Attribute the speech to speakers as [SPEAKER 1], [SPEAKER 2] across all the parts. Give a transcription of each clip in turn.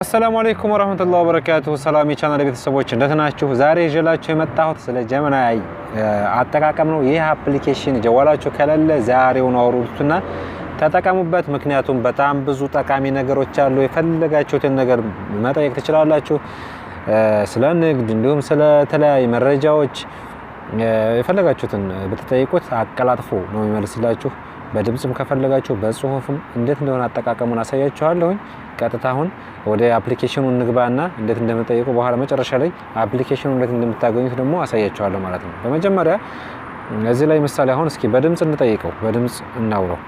[SPEAKER 1] السلام عليكم ورحمة الله وبركاته። ሰላም የቻናል ቤተሰቦች፣ እንዴት ናችሁ? ዛሬ ይዤላችሁ የመጣሁት ስለ Gemini አጠቃቀም ነው። ይህ application ጀዋላችሁ ከሌለ ዛሬውን አውርዱትና ተጠቀሙበት። ምክንያቱም በጣም ብዙ ጠቃሚ ነገሮች አሉ። የፈለጋችሁትን ነገር መጠየቅ ትችላላችሁ። ስለ ንግድ እንዲሁም ስለ ተለያዩ መረጃዎች የፈለጋችሁትን ብትጠይቁት አቀላጥፎ ነው የሚመልስላችሁ። በድምፅም ከፈለጋችሁ በጽሁፍም እንዴት እንደሆነ አጠቃቀሙን አሳያችኋለሁኝ። ቀጥታ አሁን ወደ application ኑ እንግባና እንዴት እንደምጠይቁ በኋላ መጨረሻ ላይ application ኑ እንዴት እንደምታገኙት ደግሞ አሳያችኋለሁ ማለት ነው። በመጀመሪያ እዚህ ላይ ምሳሌ አሁን እስኪ በድምፅ እንጠይቀው፣ በድምፅ እናውረው።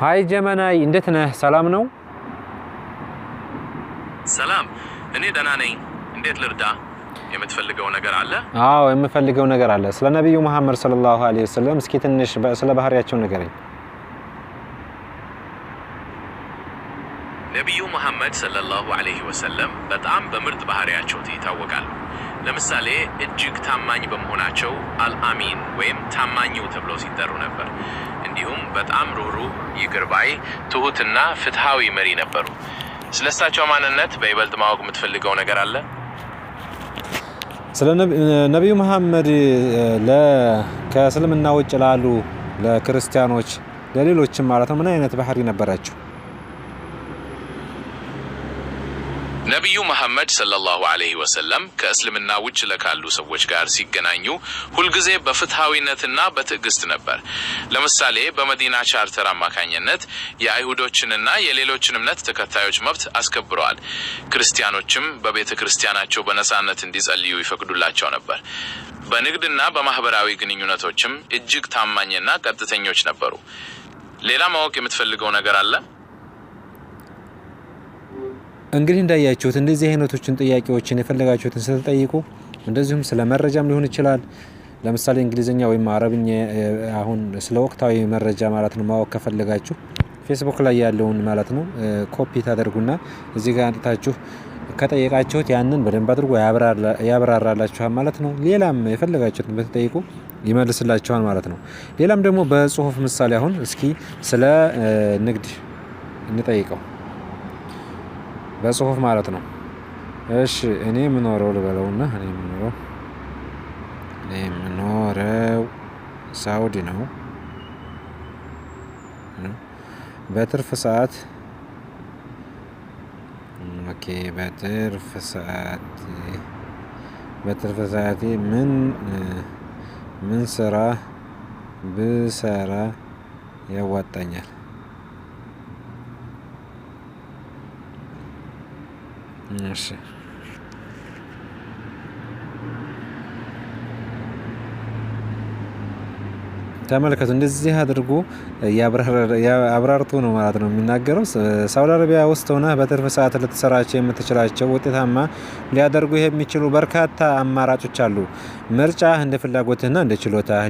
[SPEAKER 1] Hi Gemini፣ እንዴት ነህ? ሰላም ነው?
[SPEAKER 2] ሰላም፣ እኔ ደህና ነኝ። እንዴት ልርዳ? የምትፈልገው ነገር አለ?
[SPEAKER 1] አዎ፣ የምፈልገው ነገር አለ። ስለ ነቢዩ መሐመድ صلى الله عليه وسلم እስኪ ትንሽ ስለ ባህሪያቸው ንገረኝ።
[SPEAKER 2] ነቢዩ መሐመድ صلى الله عليه وسلم በጣም በምርጥ ባህሪያቸው ይታወቃሉ። ለምሳሌ እጅግ ታማኝ በመሆናቸው አልአሚን ወይም ታማኙ ተብለው ሲጠሩ ነበር። እንዲሁም በጣም ሩህሩህ፣ ይቅር ባይ፣ ትሁትና ፍትሃዊ መሪ ነበሩ። ስለሳቸው ማንነት በይበልጥ ማወቅ የምትፈልገው ነገር አለ?
[SPEAKER 1] ስለ ነቢዩ መሐመድ ከእስልምና ውጭ ላሉ ለክርስቲያኖች፣ ለሌሎችም ማለት ነው፣ ምን አይነት ባህሪ ነበራቸው?
[SPEAKER 2] ነቢዩ መሐመድ صلى الله عليه وسلم ከእስልምና ውጭ ለካሉ ሰዎች ጋር ሲገናኙ ሁልጊዜ በፍትሃዊነትና በትዕግስት ነበር። ለምሳሌ በመዲና ቻርተር አማካኝነት የአይሁዶችንና የሌሎችን እምነት ተከታዮች መብት አስከብረዋል። ክርስቲያኖችም በቤተ ክርስቲያናቸው በነጻነት እንዲጸልዩ ይፈቅዱላቸው ነበር። በንግድና በማህበራዊ ግንኙነቶችም እጅግ ታማኝና ቀጥተኞች ነበሩ። ሌላ ማወቅ የምትፈልገው ነገር አለ?
[SPEAKER 1] እንግዲህ እንዳያችሁት እንደዚህ አይነቶችን ጥያቄዎችን የፈለጋችሁትን ስትጠይቁ እንደዚሁም ስለ መረጃም ሊሆን ይችላል። ለምሳሌ እንግሊዝኛ ወይም አረብኛ አሁን ስለ ወቅታዊ መረጃ ማለት ነው ማወቅ ከፈለጋችሁ ፌስቡክ ላይ ያለውን ማለት ነው ኮፒ ታደርጉና እዚህ ጋር አምጥታችሁ ከጠየቃችሁት ያንን በደንብ አድርጎ ያብራራላችኋል ማለት ነው። ሌላም የፈለጋችሁትን ብትጠይቁ ይመልስላችኋል ማለት ነው። ሌላም ደግሞ በጽሁፍ ምሳሌ አሁን እስኪ ስለ ንግድ እንጠይቀው በጽሁፍ ማለት ነው። እሺ፣ እኔ የምኖረው ልበለውና እኔ የምኖረው ሳውዲ ነው። በትርፍ ሰዓት okay በትርፍ ሰዓቴ ምን ስራ ብሰራ ያዋጣኛል? እሺ፣ ተመልከቱ፣ እንደዚህ አድርጎ አብራርቶ ነው ማለት ነው የሚናገረው። ሳውዲ አረቢያ ውስጥ ሆነህ በትርፍ ሰዓት ልትሰራቸው የምትችላቸው ውጤታማ ሊያደርጉ የሚችሉ በርካታ አማራጮች አሉ። ምርጫ እንደ ፍላጎትህና እንደ ችሎታህ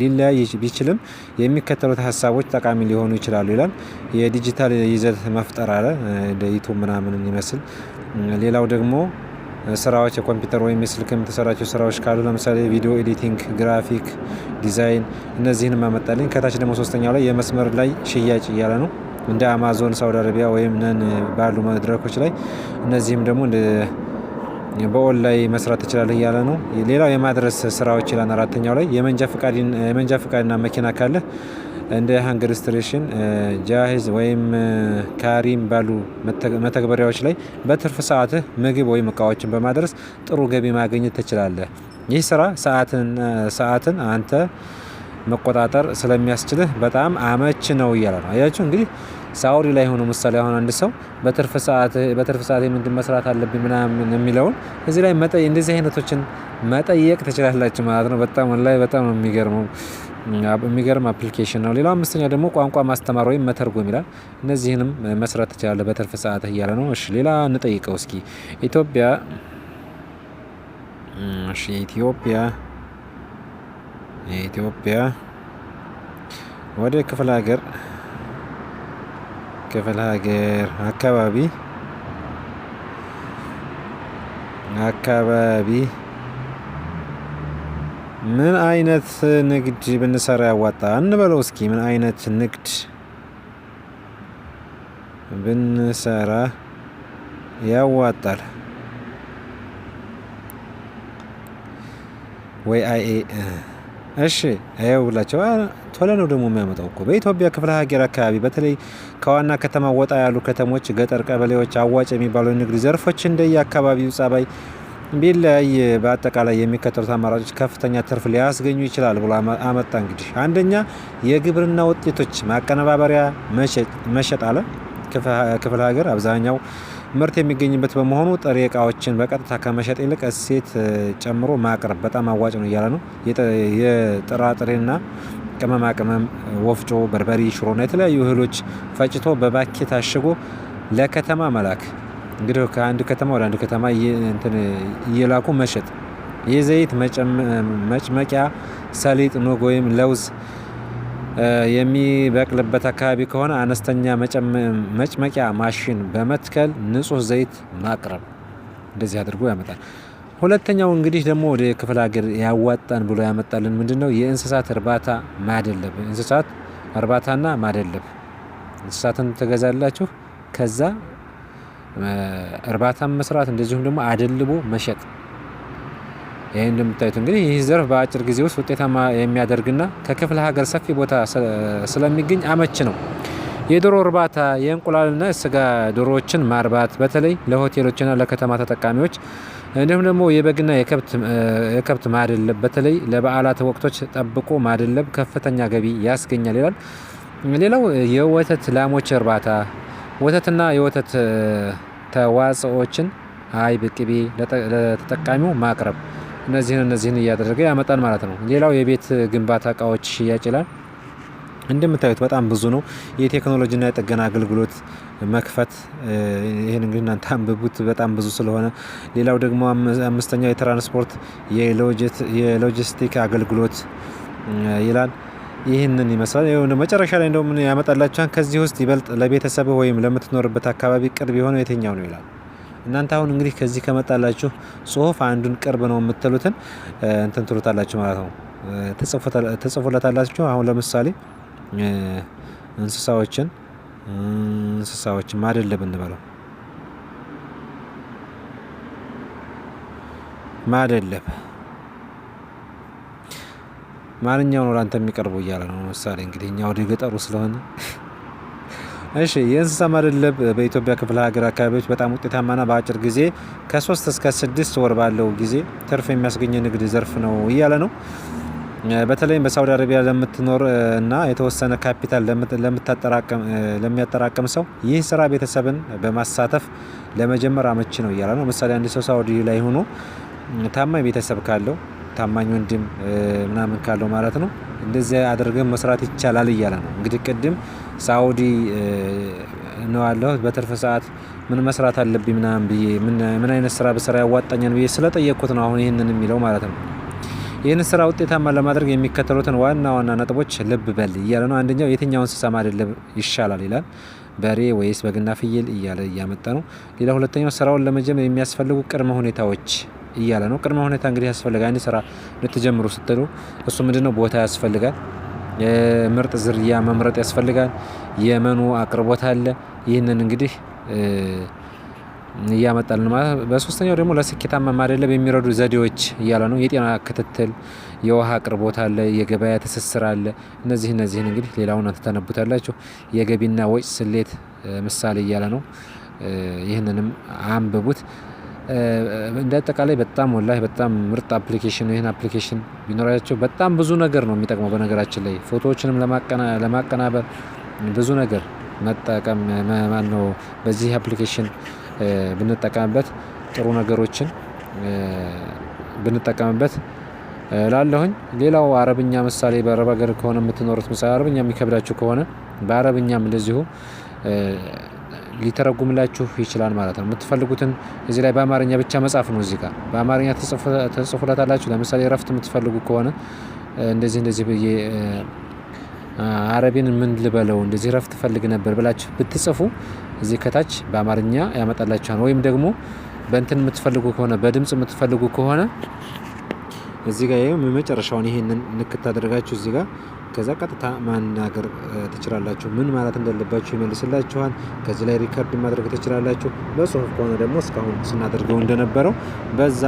[SPEAKER 1] ሊለያይ ቢችልም የሚከተሉት ሀሳቦች ጠቃሚ ሊሆኑ ይችላሉ ይላል። የዲጂታል ይዘት መፍጠር አለ፣ እንደ YouTube ምናምን ይመስል። ሌላው ደግሞ ስራዎች የኮምፒውተር ወይም የስልክ የምትሰራቸው ስራዎች ካሉ ለምሳሌ video editing፣ graphic design እነዚህን ማመጣልኝ። ከታች ደግሞ ሶስተኛው ላይ የመስመር ላይ ሽያጭ እያለ ነው። እንደ አማዞን ሳውዲ አረቢያ ወይም ነን ባሉ መድረኮች ላይ እነዚህም ደግሞ በኦንላይን መስራት ትችላለህ እያለ ነው። ሌላው የማድረስ ስራዎች ይላል አራተኛው ላይ። የመንጃ ፍቃድና መኪና ካለ እንደ HungerStation፣ ጃሂዝ ወይም ካሪም ባሉ መተግበሪያዎች ላይ በትርፍ ሰዓትህ ምግብ ወይም እቃዎችን በማድረስ ጥሩ ገቢ ማግኘት ትችላለህ። ይህ ስራ ሰዓትን አንተ መቆጣጠር ስለሚያስችልህ በጣም አመች ነው እያለ ነው። አያችሁ፣ እንግዲህ ሳውዲ ላይ ሆኖ ምሳሌ አሁን አንድ ሰው በትርፍ ሰዓት ምንድን መስራት አለብኝ ምናምን የሚለውን እዚህ ላይ እንደዚህ አይነቶችን መጠየቅ ትችላላችሁ ማለት ነው። በጣም ላይ በጣም ነው የሚገርመው፣ የሚገርም application ነው። ሌላው አምስተኛ ደግሞ ቋንቋ ማስተማር ወይም መተርጎም ይላል። እነዚህንም መስራት ትችላለህ በትርፍ ሰዓትህ እያለ ነው። እሺ፣ ሌላ እንጠይቀው እስኪ። ኢትዮጵያ፣ እሺ፣ ኢትዮጵያ ወደ ክፍለ ሀገር አካባቢ ምን አይነት ንግድ ብንሰራ ያዋጣ እንበለው እስኪ። ምን አይነት ንግድ ብንሰራ ያዋጣል? ወይ አይ፣ እሺ፣ ይኸው ብላቸው ቶሎ ነው ደግሞ የሚያመጣው እኮ። በኢትዮጵያ ክፍለ ሀገር አካባቢ፣ በተለይ ከዋና ከተማ ወጣ ያሉ ከተሞች፣ ገጠር ቀበሌዎች አዋጭ የሚባሉ የንግድ ዘርፎች እንደየ አካባቢው ጸባይ ቢለያይ በአጠቃላይ የሚከተሉት አማራጮች ከፍተኛ ትርፍ ሊያስገኙ ይችላል ብሎ አመጣ። እንግዲህ አንደኛ የግብርና ውጤቶች ማቀነባበሪያ መሸጥ አለ። ክፍለ ሀገር አብዛኛው ምርት የሚገኝበት በመሆኑ ጥሬ እቃዎችን በቀጥታ ከመሸጥ ይልቅ እሴት ጨምሮ ማቅረብ በጣም አዋጭ ነው እያለ ነው። የጥራጥሬና ቅመማ ቅመም ወፍጮ፣ በርበሬ፣ ሽሮና የተለያዩ እህሎች ፈጭቶ በባኬት አሽጎ ለከተማ መላክ። እንግዲህ ከአንድ ከተማ ወደ አንድ ከተማ እየላኩ መሸጥ። የዘይት መጭመቂያ፣ ሰሊጥ፣ ኑግ ወይም ለውዝ የሚበቅልበት አካባቢ ከሆነ አነስተኛ መጭመቂያ ማሽን በመትከል ንጹህ ዘይት ማቅረብ። እንደዚህ አድርጎ ያመጣል። ሁለተኛው እንግዲህ ደግሞ ወደ ክፍለ ሀገር ያዋጣን ብሎ ያመጣልን ምንድነው? የእንስሳት እርባታ ማደለብ። እንስሳት እርባታና ማደለብ። እንስሳትን ትገዛላችሁ፣ ከዛ እርባታን መስራት፣ እንደዚሁም ደግሞ አደልቦ መሸጥ። ይህ እንደምታዩት እንግዲህ ይህ ዘርፍ በአጭር ጊዜ ውስጥ ውጤታማ የሚያደርግና ከክፍለ ሀገር ሰፊ ቦታ ስለሚገኝ አመች ነው። የዶሮ እርባታ፣ የእንቁላልና ስጋ ዶሮዎችን ማርባት በተለይ ለሆቴሎችና ለከተማ ተጠቃሚዎች፣ እንዲሁም ደግሞ የበግና የከብት ማደለብ፣ በተለይ ለበዓላት ወቅቶች ጠብቆ ማደለብ ከፍተኛ ገቢ ያስገኛል ይላል። ሌላው የወተት ላሞች እርባታ፣ ወተትና የወተት ተዋጽኦችን፣ አይብ፣ ቅቤ ለተጠቃሚው ማቅረብ። እነዚህን እያደረገ ያመጣል ማለት ነው። ሌላው የቤት ግንባታ እቃዎች ሽያጭ ይላል። እንደምታዩት በጣም ብዙ ነው። የቴክኖሎጂና የጥገና አገልግሎት መክፈት፣ ይህን እንግዲህ እናንተ አንብቡት በጣም ብዙ ስለሆነ። ሌላው ደግሞ አምስተኛው የትራንስፖርት የሎጂስቲክ አገልግሎት ይላል። ይህንን ይመስላል። መጨረሻ ላይ እንደው ምን ያመጣላችኋል? ከዚህ ውስጥ ይበልጥ ለቤተሰብ ወይም ለምትኖርበት አካባቢ ቅርብ የሆነው የትኛው ነው ይላል። እናንተ አሁን እንግዲህ ከዚህ ከመጣላችሁ ጽሁፍ አንዱን ቅርብ ነው የምትሉትን እንትን ትሉታላችሁ ማለት ነው፣ ትጽፉለታላችሁ። አሁን ለምሳሌ እንስሳዎችን ማደለብ እንበለው። ማደለብ ማንኛው ነው ላንተ የሚቀርበው እያለ ነው። ለምሳሌ እንግዲህ እኛ ወደ ገጠሩ ስለሆነ፣ እሺ፣ የእንስሳ ማደለብ በኢትዮጵያ ክፍለ ሀገር አካባቢዎች በጣም ውጤታማና በአጭር ጊዜ ከ3 እስከ 6 ወር ባለው ጊዜ ትርፍ የሚያስገኝ ንግድ ዘርፍ ነው እያለ ነው። በተለይም በሳውዲ አረቢያ ለምትኖር እና የተወሰነ ካፒታል ለሚያጠራቅም ሰው ይህ ስራ ቤተሰብን በማሳተፍ ለመጀመር አመቺ ነው እያለ ነው። ምሳሌ አንድ ሰው ሳውዲ ላይ ሆኖ ታማኝ ቤተሰብ ካለው፣ ታማኝ ወንድም ምናምን ካለው ማለት ነው፣ እንደዚያ አድርገን መስራት ይቻላል እያለ ነው። እንግዲህ ቅድም ሳውዲ ነው ያለሁት፣ በትርፍ ሰዓት ምን መስራት አለብኝ ምናምን ብዬ፣ ምን አይነት ስራ ብሰራ ያዋጣኛል ብዬ ስለጠየቅኩት ነው አሁን ይህንን የሚለው ማለት ነው። ይህን ስራ ውጤታማ ለማድረግ የሚከተሉትን ዋና ዋና ነጥቦች ልብ በል እያለ ነው። አንደኛው የትኛው እንስሳ ማደለብ ይሻላል ይላል። በሬ ወይስ በግና ፍየል እያለ እያመጣ ነው። ሌላ ሁለተኛው ስራውን ለመጀመር የሚያስፈልጉ ቅድመ ሁኔታዎች እያለ ነው። ቅድመ ሁኔታ እንግዲህ ያስፈልጋል። አንድ ስራ ልትጀምሩ ስትሉ እሱ ምንድነው? ቦታ ያስፈልጋል። ምርጥ ዝርያ መምረጥ ያስፈልጋል። የመኖ አቅርቦት አለ። ይህንን እንግዲህ እያመጣልን ማለት። በሶስተኛው ደግሞ ለስኬታማ ማደለብ የሚረዱ ዘዴዎች እያለ ነው። የጤና ክትትል፣ የውሃ አቅርቦት አለ፣ የገበያ ትስስር አለ። እነዚህን እንግዲህ ሌላውን እናንተ ታነቡታላችሁ። የገቢና ወጪ ስሌት ምሳሌ እያለ ነው። ይህንንም አንብቡት። እንደ አጠቃላይ በጣም ወላሂ በጣም ምርጥ application ነው። ይህን application ቢኖራቸው በጣም ብዙ ነገር ነው የሚጠቅመው። በነገራችን ላይ ፎቶዎችንም ለማቀናበር ብዙ ነገር መጠቀም ማነው፣ በዚህ application ብንጠቀምበት፣ ጥሩ ነገሮችን ብንጠቀምበት ላለሁኝ። ሌላው አረብኛ፣ ምሳሌ በአረብ ሀገር ከሆነ የምትኖሩት፣ ምሳሌ አረብኛ የሚከብዳችሁ ከሆነ በአረብኛም እንደዚሁ ሊተረጉምላችሁ ይችላል ማለት ነው። የምትፈልጉትን እዚህ ላይ በአማርኛ ብቻ መጻፍ ነው። እዚህ ጋር በአማርኛ ትጽፉለታላችሁ። ለምሳሌ እረፍት የምትፈልጉ ከሆነ እንደዚህ እንደዚህ ብዬ አረቢን ምን ልበለው፣ እንደዚህ እረፍት ፈልግ ነበር ብላችሁ ብትጽፉ እዚህ ከታች በአማርኛ ያመጣላችኋል። ወይም ደግሞ በእንትን የምትፈልጉ ከሆነ፣ በድምጽ የምትፈልጉ ከሆነ እዚህ ጋር ይኸው የመጨረሻውን ይሄንን ንክት ታደርጋችሁ እዚህ ጋር፣ ከዛ ቀጥታ ማናገር ትችላላችሁ። ምን ማለት እንዳለባችሁ ይመልስላችኋል። ከዚህ ላይ record ማድረግ ትችላላችሁ። በጽሁፍ ከሆነ ደግሞ እስካሁን ስናደርገው እንደነበረው በዛ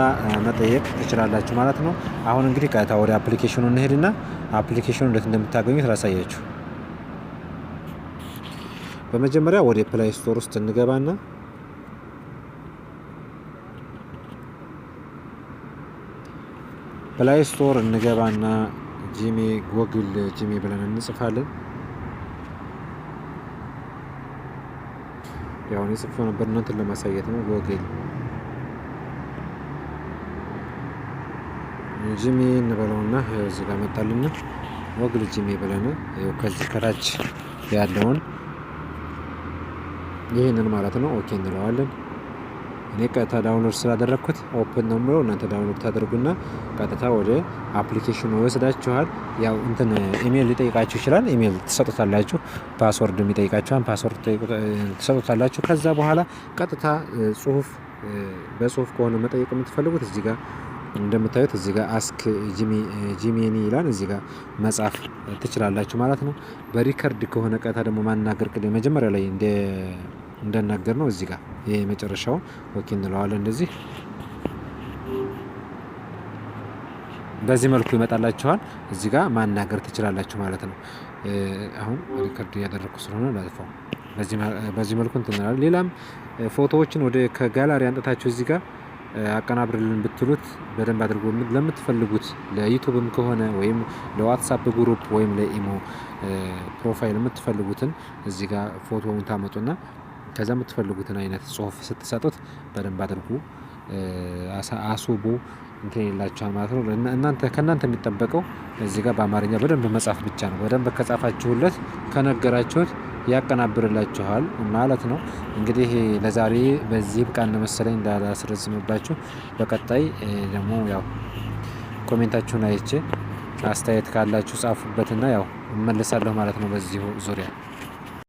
[SPEAKER 1] መጠየቅ ትችላላችሁ ማለት ነው። አሁን እንግዲህ ቀጥታ ወደ application ኑ እንሄድና application ኑ እንዴት እንደምታገኙት ላሳያችሁ። በመጀመሪያ ወደ Play Store ውስጥ እንገባና Play Store እንገባና Gmail፣ Google Gmail ብለን እንጽፋለን። ያው እኔ ጽፌው ነበር፣ እናንተን ለማሳየት ነው። Google Gmail እንበለውና ይኸው እዚህ ጋር መጣልን። Google Gmail ብለን ይኸው ከዚህ ከታች ያለውን ይህንን ማለት ነው። Okay እንለዋለን። እኔ ቀጥታ download ስላደረግኩት open ነው የምለው። እናንተ download ታደርጉና ቀጥታ ወደ application ኑ ይወስዳችኋል። ያው እንትን ኢሜል ሊጠይቃችሁ ይችላል። ኢሜል ትሰጡታላችሁ። Password ይጠይቃችኋል። Password ትሰጡታላችሁ። ከዛ በኋላ ቀጥታ ጽሁፍ በጽሁፍ ከሆነ መጠየቅ የምትፈልጉት እዚህ ጋር እንደምታዩት እዚህ ጋር ask Gemini ይላል። እዚህ ጋር መጻፍ ትችላላችሁ ማለት ነው። በ record ከሆነ ቀጥታ ደግሞ ማናገር ቅድም መጀመሪያ ላይ እንደናገር ነው፣ እዚህ ጋር ይሄ የመጨረሻውን okay እንለዋለን። እንደዚህ በዚህ መልኩ ይመጣላችኋል። እዚህ ጋር ማናገር ትችላላችሁ ማለት ነው። አሁን record እያደረግኩ ስለሆነ ላጥፋው። በዚህ መልኩ እንትን እንላለን። ሌላም ፎቶዎችን ወደ ከጋላሪ አንጥታችሁ እዚህ ጋር አቀናብርልን ብትሉት በደንብ አድርጎ ለምትፈልጉት ለ YouTube ም ከሆነ ወይም ለ WhatsApp group ወይም ለ imo profile የምትፈልጉትን እዚህ ጋር ፎቶውን ታመጡና ከዛ የምትፈልጉትን አይነት ጽሁፍ ስትሰጡት በደንብ አድርጎ አስውቦ እንትን ይላችኋል ማለት ነው። እናንተ ከእናንተ የሚጠበቀው እዚህ ጋር በአማርኛ በደንብ መጻፍ ብቻ ነው። በደንብ ከጻፋችሁለት፣ ከነገራችሁት ያቀናብርላችኋል ማለት ነው። እንግዲህ ለዛሬ በዚህ ብቃን መሰለኝ፣ እንዳላስረዝምባችሁ። በቀጣይ ደግሞ ያው comment ኣችሁን አይቼ አስተያየት ካላችሁ ጻፉበትና ያው እመልሳለሁ ማለት ነው በዚሁ ዙሪያ።